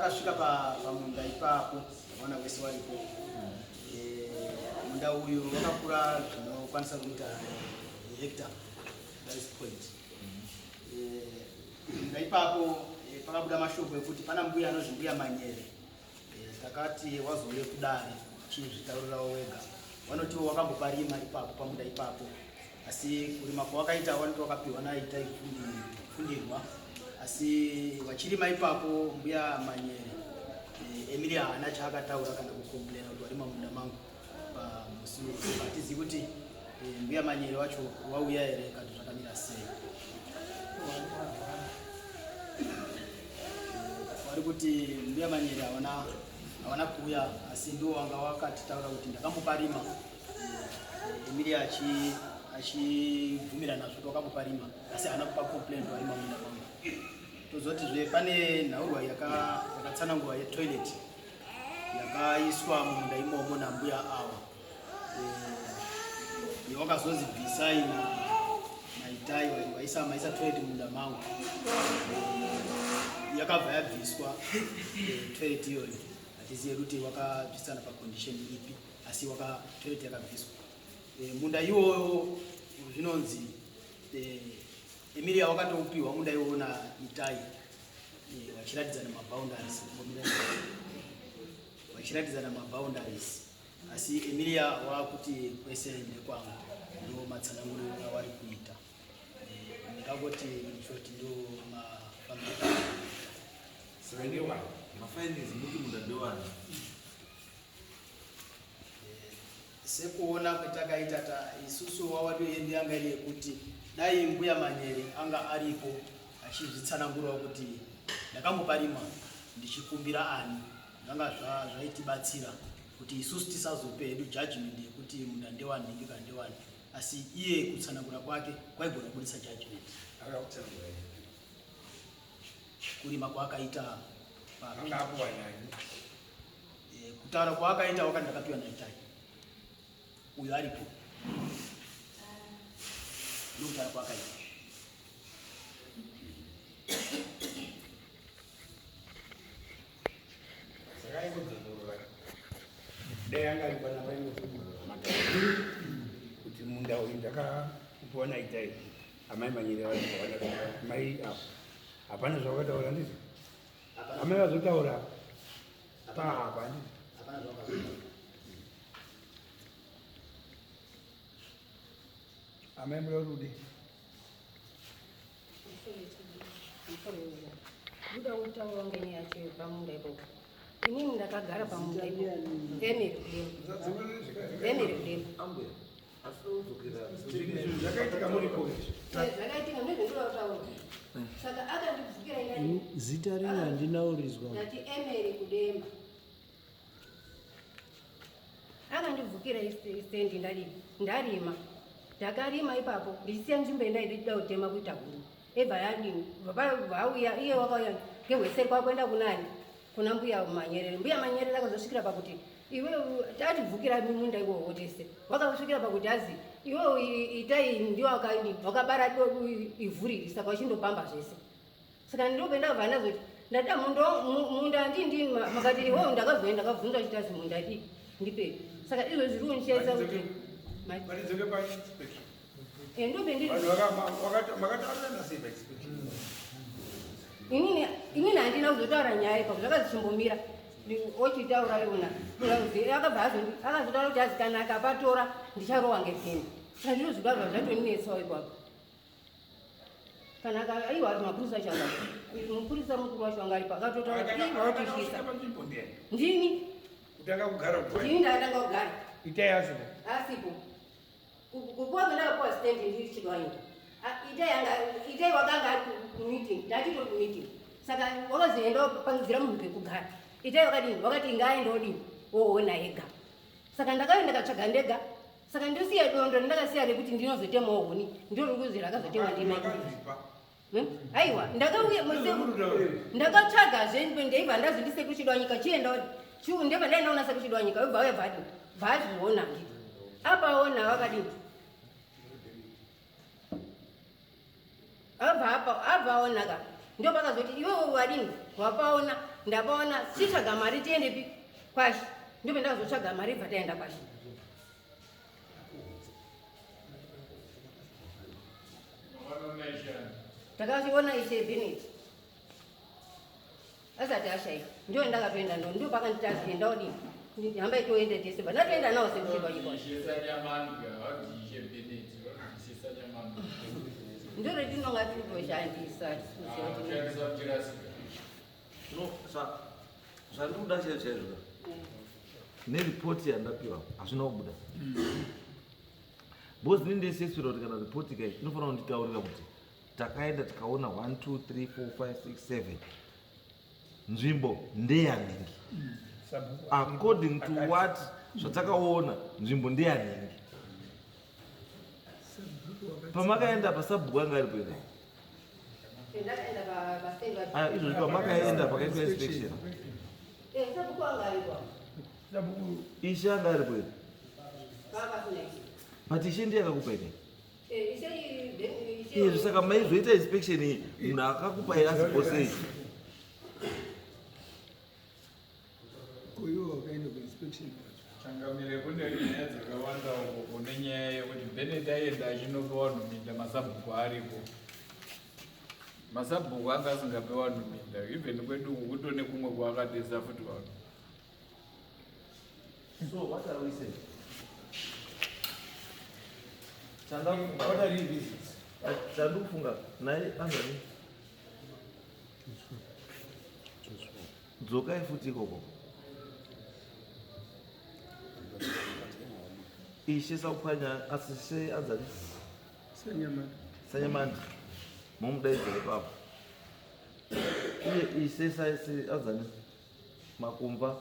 Patakasvika pamunda ipapo takaona wese waripo. Eh, munda uyu wakakura zvinokwanisa kuita hectare that is point. Eh, munda ipapo eh, pakabuda mashoko ekuti pana mbuya anonzi mbuya Manyere. Takati wazouye kudare chizvitaurirawo wega. Vanotiwo wakamboparima ipapo pamunda ipapo asi kurima kwawakaita vanoti wakapiwa naitai fundirwa asi vachirima ipapo mbuya Manyere eh, Emilia haana chaakataura kana kucomplaina kuti warima munda mangu pamusi hatizivi kuti eh, mbuya Manyere wacho wauya here kana zvakamira sei. Vari kuti mbuya Manyere hawana hawana kuuya asi ndiwo wanga wakatitaura kuti ndakamboparima eh, Emilia achi achibvumira nazvo kuti wakamboparima asi haana kupa complaint warima munda mangu. Tozotizve pane nhaurwa yakatsanangurwa yetoilet yakaiswa mumunda imomo nambuya ava eh, wakazonzi bvisai naitai waisa maisa toilet munda mangu eh, yakabva yabviswa eh, toilet iyoyo hatizive kuti wakabvisana pacondition ipi asi waka toilet yakabviswa munda iwoyo zvinonzi Emilia wakatoupiwa munda iwoyo naitai vachiratidzana maboundaries vachiratidzana maboundaries asi Emilia wakuti kwese ndekwangu ndo matsananguriro awari kuita eh, ndingangoti short ndo mafambiro saka ndewani mafindings muti munda ndewani eh, sekuona kwetakaita ta isusu wawado yedu yanga iri yekuti dai mbuya Manyere anga aripo achizvitsanangurawo kuti ndakamboparima ndichikumbira ani zvanga zvaitibatsira kuti isusu tisazope hedu judgment yekuti munda ndewanhingi kana ndewani asi iye kutsanangura kwake kwaigona kubudisa judgment kurima kwaakaita eh, kutaura kwaakaita wakati ndakapiwa naitai uyo aripo ndokutaura kwaakaita. Dai anga ari panapa ingodzongorora kuti munda uyu ndakakupiwa naitai amai Manyere mai apo hapana zvavakataura ndizvo amai vazotaura paapa ndizvo amai muda kuti kudii? Ndoda kutaura ngenyaya yacho yepamunda ipopo. Inini ndakagara pamunda ipopo. Emiri kudini? Emiri kudini? Zvakaitika muripo izvi. Zvakaitika ndozvandinoda kutaura. Saka akandibvukira inani. Zita renyu handina kurizwa. Ndati Emiri Kudemba. Akandibvukira isendi ndadii ndarima ndakarima ipapo ndichisiya nzvimbo yendaida kutema kuita huni ebva yadini vauya iye wakauya ngehweseri kwakuenda kunani kuna mbuya Manyerere. Mbuya Manyerere akazosvikira pakuti iwe tatibvukira munda iwowo tese wakasvikira pakuti azi iwe itai ndiwo wakabara ivhu riri saka wachindopamba zvese. Saka ndobva ndabva ndazoti ndada munda handii ndini makati iwewe ndakazoenda ndakabvunza chiti azi munda dii ndipe saka izvo zviri kundishaisa kuti Matidzoke pa inspection. Eh, ndobe ndiri Vanhu makataurirana sei pa inspection? Inini inini handina kuzotaura nyaya ipapo zvakazichimbomira ochitaura iona akabva akazotaura kuti azi kana akapatora ndicharohwa ngepeni saka ndizvo zvikabva zvatonetsawo ipapo kana aiwa mapurisa acho anga mupurisa mukuru wacho anga aripo akatotaura kuti Akasvika panzvimbo ndiani? Ndini. Kutanga kugara kupai? Ndini ndakatanga kugara. Itai asipo. Asipo. Kupuwa kwendakapuwa stand ndiri Chidwanyika. Itai anga Itai wakanga ari kumeeting, ndachito kumeeting. Saka wakazoenda panzira munhu pekugara. Itai wakadini? Wakati ngaaende odini? Woona ega. Saka ndakauya ndakatsvaga ndega. Saka ndosiya dondo randakasiya rekuti ndinozotemawo huni ndiro rikuzi rakazotemwa ndimai. Aiwa ndakauya ndakatsvagazve ndaibva ndazondise kuChidwanyika chienda ndebva ndaendaona sekuChidwanyika webva auya bvadi bvazviona nditi apaona vakadini. Abva apa abva aonaka ndo pakazoti iwewe wadini wapaona ndapaona chitsvaga mari tiendepi kwashi ndipo ndakazotsvaga mari bva taenda kwashi. Takachiona ishe Bennett asati ashaika ndio ndakatoenda ndo ndio pakanditi enda udini hamba itoende tese ba ndatoenda nawo sekuchirwa chikona ndio retinonga tiri kutoshandisa No, zvandiri kuda chaizvo chaizvo neripoti yandapiwa hazvina kubuda because ini ndeseswira kuti kana ripoti kai inofanira kunditaurira kuti takaenda tikaona 1 2 3 4 5 6 7 nzvimbo ndeyanhingi according to what zvatakaona nzvimbo ndeyanhingi pamakaenda pasabhuku anga aripo here? Ndakaenda pastendi. Aya, izvozvi pamakaenda pakaitwa inspection Sabhuku anga aripo. Ishe anga aripo here? Pava pasina ishe. But ishe ndiye akakupa here? Ishe ishe. Izvi saka maizoita inspection iyi munhu akakupa here asipo sei? Koiwo wakaenda kuinspection wacho? Changamire, kune nyaya dzakawanda uko. Kune nyaya yekuti Bennett aenda achinopa vanhu minda masabhuku aripo. Masabhuku anga asingape vanhu minda. Even kwedu uku kutone kumwe kwaakatesa futi vanhu. So what are we saying? What are revisits? Chandikufunga naye anzani dzokai futi ikoko ishe Sakupwanya asise anzani Sanyamani. Sanyamandi momudaidza ipapo iye ishe anzani Makumva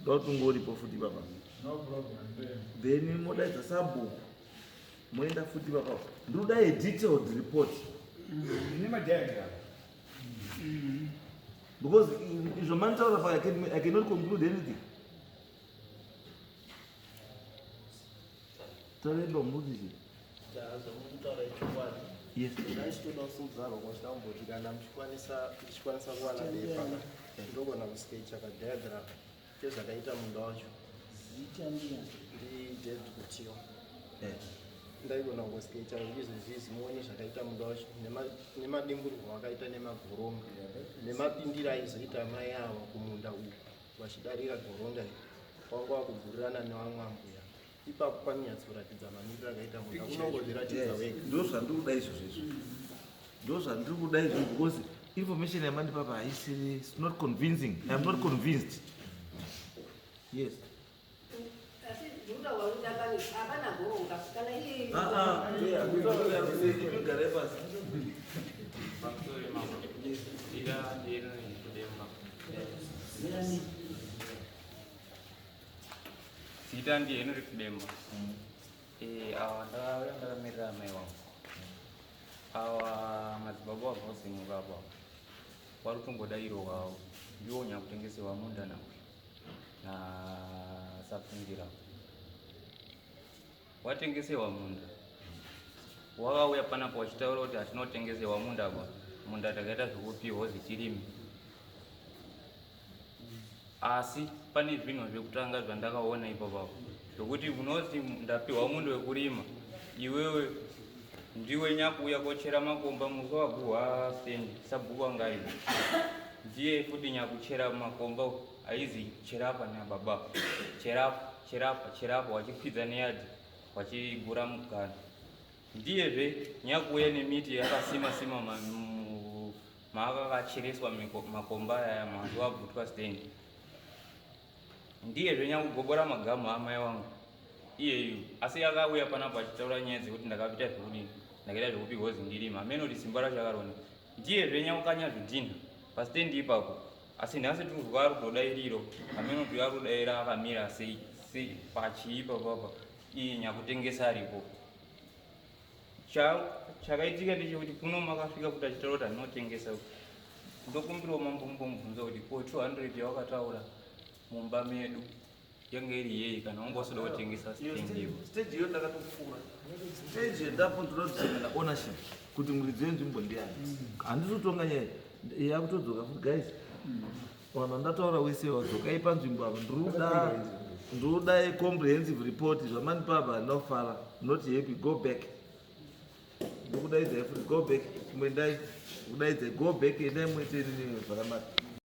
ndotungoripo futi ipapa. No problem there. Then modaidza sabhuku moenda futi ipapo. Ndinoda a detailed report. Ine madiagram. Because izvo manitaura pa I cannot conclude anything. Taremba muruti. Zvamukutaura ichokwadi. Yes. Ndaichitoda kusimudzarwa kwachida kumboti kana muchikwanisa ndichikwanisa kuwana bepa ndogona kuskecha kadiagram kezvakaita munda wacho. Zita ndiyani? Ndi David Kutiwa. Ndaigona kungoskecha izvezvizvi muone zvakaita munda wacho nemadimburirwo akaita nemagoronga nemapindiro aizoita mai ava kumunda uku vachidarira goronga iri wanga wakugurirana nevamwe ambuya ipapo panonyatsoratidza mamiriro akaita munda unongozviratidza wega. Ndo zvandiri kuda izvozvo izvo ndo zvandiri kuda izvo because information yamandipapa haisiri, it's not convincing. I am not convinced, yes. Asi ndikutaura kuti hapana goronga kana iye. Ah, ah, igare pasi. Pamusoro mambo. Ida ndino kudemba. Ndiyani? Zita ndi Henry Kudemba. Awa ndakauya ndakamirira amai wangu. Awa madzibaba wabva kuzimuka apa. Wari kutongodairo wavo. Ndiwo nyakutengesewa munda nawo. Na Sapfungira. Watengesewa munda. Wakauya panapo wachitaura kuti hatinotengesewa munda apa. Munda takaita zvekupiwa zvichirimi. Asi pane zvinhu zvekutanga zvandakaona ipapapo zvokuti unoti ndapiwa munda wekurima iwewe ndiwe nyakuuya kochera makomba musi waguhwa stendi sabhuku anga aripo ndiye futi nyakuchera makomba aizi cherapa nababa cherapa cherapa cherapa wachikwidza neyadhi wachigura mugano ndiyezve nyakuuya nemiti yakasima sima maakakachereswa makomba aya mazuva abvutwa stendi ndiyezve nyakugobora magamu amai wangu iyeyu asi akauya panapa achitaura nyaya dzekuti ndakapita zvekudini ndakaita zvekupihwa zindirima amene kuti simba racho akarona ndiyezve nyakukanya zvidhinha pastendi ipapo asi nhasi tuzwa ari kutodairiro amene kuti ari kudaira akamira sei sei pachii ipapapa iye nyakutengesa aripo. Chakaitika ndechekuti kuno makasvika kuti achitaura kuti handinotengesa ndokumbirawo mambo mumbomubvunza kuti ko 200 yawakataura mumba medu yange iri yei kana wanga usida kutengesa Iyo stendi ipo. Stage iyo ndakatopfuura stage yendapo ndinodetermina ownership. Kuti muridzi wenzvimbo ndiani. Handisi kutonga nyaya yakutodzoka futi, guys. Vanhu vandataura wese wadzokai panzvimbo apa. Ndiri kuda comprehensive report. Zvamandipa apa handina kufara, not happy. Go back. Ndokudaidzai futi, go back. Kumboendai, kudaidzai, go back, endai muite zvakanaka.